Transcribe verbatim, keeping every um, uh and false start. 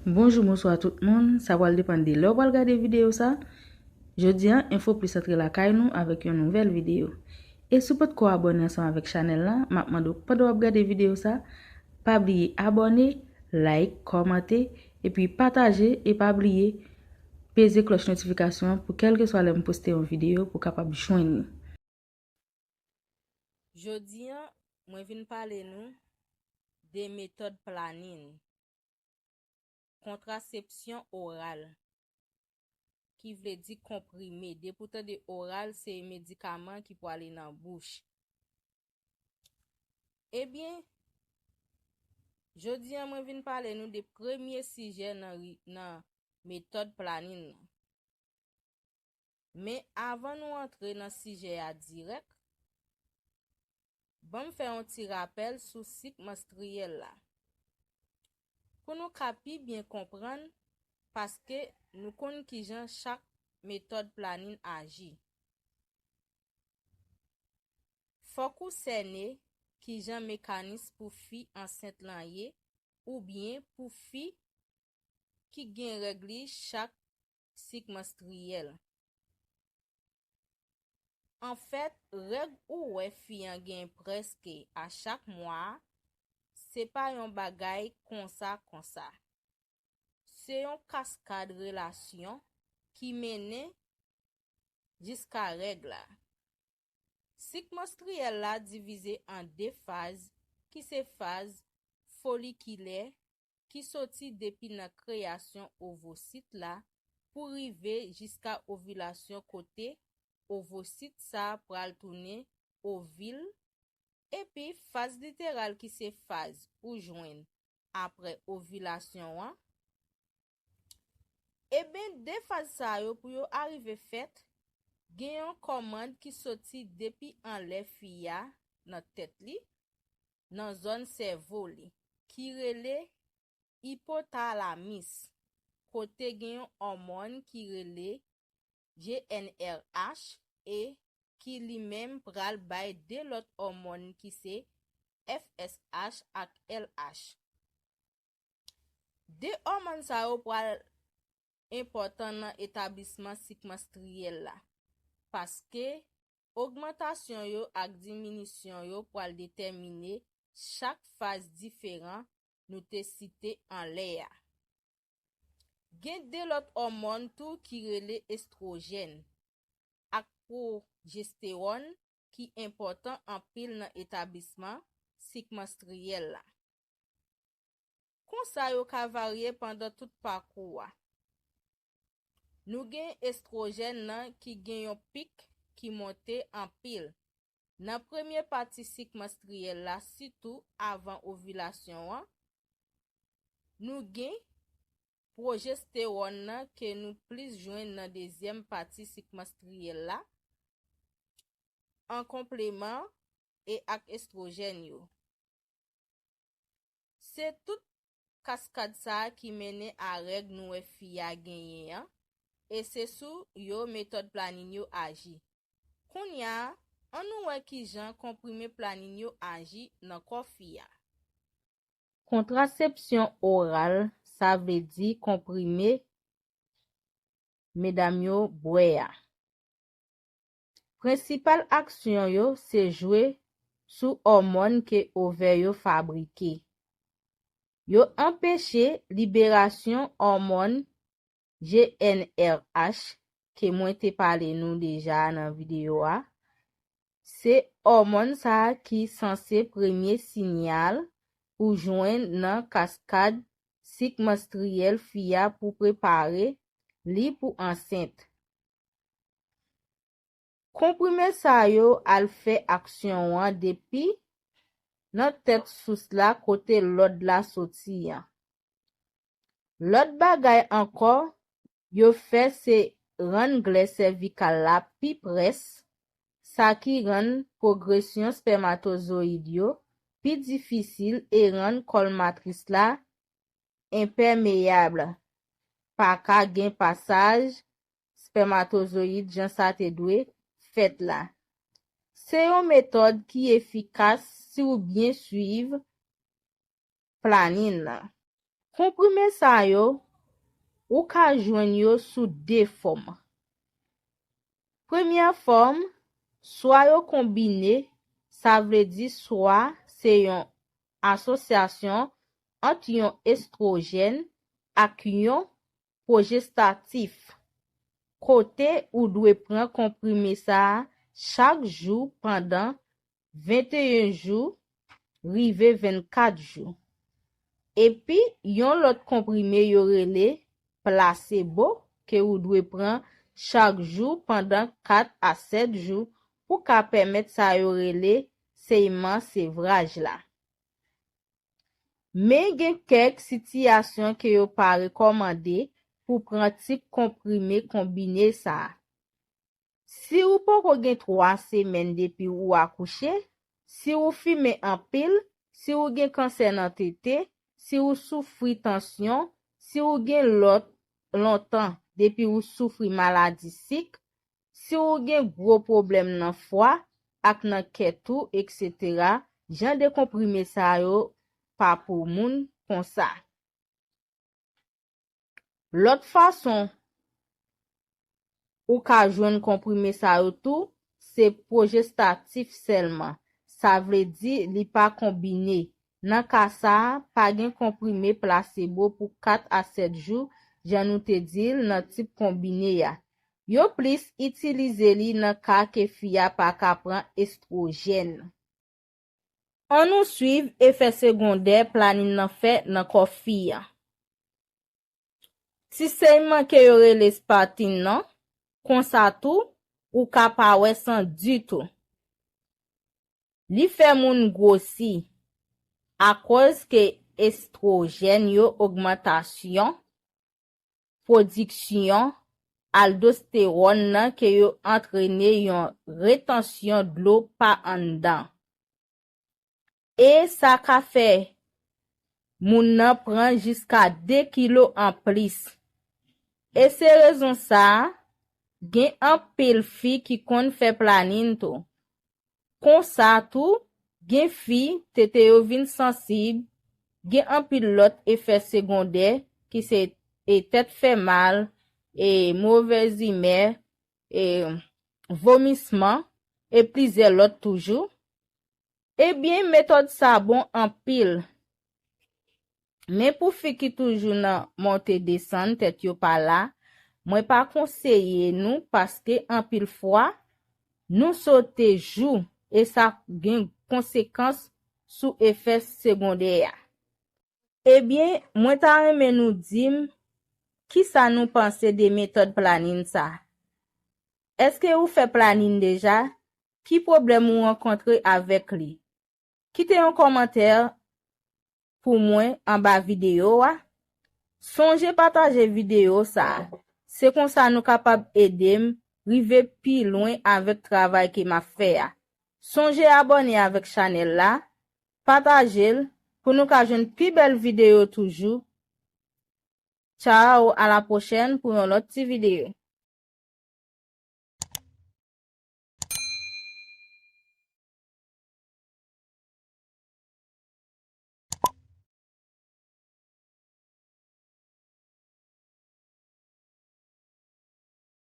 Bonjou, bonswa tout moun. Sa pral depann de lè w pral gade videyo sa. Jodi a, Enfo Plis antre lakay nou avèk yon nouvèl videyo. E si w potko abòne ansanm avèk chanèl la, m ap mande w pandan w ap gade videyo sa, pa bliye abòne, like, kòmante, epi pataje, e pa bliye peze klòch notifikasyon an pou kèlkeswa lè m poste yon videyo pou w kapab jwenn li. Jodi a, mwen vin pale nou de metòd planin, kontrasepsyon oral, ki vle di konprime. Depi w tande oral, se medikaman ki pwale nan bouch. Ebyen, jodi a mwen vin pale nou de premye sijè nan ri-, nan metòd planin nan. Men avan nou antre nan sijè a dirèk, ban m fè yon ti rapèl sou sik manstriyèl la. Pou nou ka pi byen konprann, paske nou konn kijan chak metòd planin aji. Fòk ou sène kijan mekanis pou fi ansent lan ye, oubyen pou fi ki gen règ li chak sik manstriyèl. Anfèt, règ ou wè fi an gen prèske a chak mwa a, se pa yon bagay konsa konsa. Se yon kaskad relasyon ki mennen jiska règ la. Sik manstriyèl la divize an de faz, ki se faz folikilè, ki soti depi nan kreyasyon ovosit la pou rive jiska ovilasyon, kote ovosit sa a pral tounen ovil, epi faz literal, ki se faz ou jwenn apre ovilasyon an. Eben, de faz sa yo, pou yo arive fèt, gen yon kòmand ki soti depi anlè fi a, nan tèt li, nan zòn sèvo li, ki rele ipotalamis, kote gen yon òmòn ki rele G N R H e ki li menm pral bay de lòt òmòn ki se F S H ak L H. De òmòn sa yo pral enpòtan nan etablisman sik manstriyèl la, paske ogmantasyon yo ak diminisyon yo pral detèmine chak faz diferan nou te site anlè a. Gen de lòt òmòn tou ki rele estwojèn ak pwojestewòn ki enpòtan anpil nan etablisman sik manstriyèl la. Konsa yo ka varye pandan tout pakou a. Nou gen estwojèn nan ki gen yon pik ki monte anpil nan premye pati sik manstriyèl la, sitou avan ovilasyon an. Nou gen pwojestewòn nan ke nou plis jwenn nan dezyèm pati sik manstriyèl la, an konpleman e ak estwojèn yo. Se tout kaskad sa a ki mennen a règ nou wè fi a genyen an, e se sou yo metòd planin yo aji. Kounye a, ann nou wè kijan konprime planin yo aji nan kò fi a. Kontrasepsyon oral, sa vle di konprime medam yo bwè a. Prensipal aksyon yo se jwe sou òmòn ke ovè yo fabrike. Yo anpeche liberasyon òmòn G N R H ke mwen te pale nou deja nan videyo a. Se òmòn sa a ki sanse premye siyal ou jwenn nan kaskad sik manstriyèl fi a pou prepare li pou ansent. Konprime sa yo al fè aksyon an depi nan tèt sous la kote lòd la soti an. Lòt bagay ankò yo fè se rann glè sèvikal la pi près, sa ki rann pwogresyon spèmatozoyid yo pi difisil e rann kòl matris la enpèmeyab, pa ka gen pasaj spèmatozoyid jan sa te dwe fèt la. Se yon metòd ki efikas si w byen swiv planin nan. Konprime sa yo, ou ka jwenn yo sou de fòm. Premyè fòm, swa yo konbine, sa vle di swa se yon asosyasyon ant yon estwojèn ak yon pwojestatif, kote ou dwe pran konprime sa a chak jou pandan venteyen jou rive vennkat jou. Epi, yon lòt konprime yo rele plasebo ke ou dwe pran chak jou pandan kat a sèt jou pou ka pèmèt sa yo rele seyman sevraj la. Men gen kèk sitiyasyon ke yo pa rekòmande pou pran tip konprime konbine sa a. Si ou poko gen twa semèn depi ou akouche, si ou fimen anpil, si ou gen kansè nan tete, si ou soufri tansyon, si ou gen lòt lontan depi ou soufri maladi sik, si ou gen gwo pwoblèm nan fwa ak nan kè tou, etsetera, jan de konprime sa yo pa pou moun konsa. Lòt fason ou ka jwenn konprime sa yo tou, se pwojestatif sèlman. Sa vle di li pa konbine. Nan ka sa a, pa gen konprime plasebo pou kat a sèt jou, jan nou te di l nan tip konbine a. Yo plis itilize li nan ka ke fi a pa ka pran estwojèn. Ann nou swiv efè segondè planin nan fè nan kò fi a. Ti seyman ke yo rele spatin nan, konsa tou, ou ka pa wè san ditou. Li fè moun gwosi, akoz ke estwojèn yo ogmantasyon pwodiksyon aldostewòn nan ke yo antrene yon retansyon dlo pa anndan. E sa ka fè moun nan pran jiska de kilo anplis. E se rezon sa a, gen anpil fi ki konn fè planin tou. Konsa tou, gen fi, tete yo vin sansib, gen anpil lòt efè segondè ki se e tèt fè mal, e movèz imè, e vomisman, e plizyè lòt toujou. Ebyen, metòd sa bon anpil. Men pou fi ki toujou nan monte desann tèt yo pa la, mwen pa konseye nou paske anpil fwa, nou sote jou e sa gen konsekans sou efè segondè a. Ebyen, mwen ta renmen nou di m kisa nou panse de metòd planin sa. Èske ou fè planin deja? Ki pwoblèm ou rankontre avèk li? Kite yon kòmantè pou mwen anba videyo a. Sonje pataje videyo sa a. Se konsa nou kapab ede m rive pi lwen avèk travay ke m ap fè a. Sonje abòne avèk chanèl la, pataje l pou nou ka jwenn pi bèl videyo toujou. Tchao, a la pwochèn pou yon lòt ti videyo.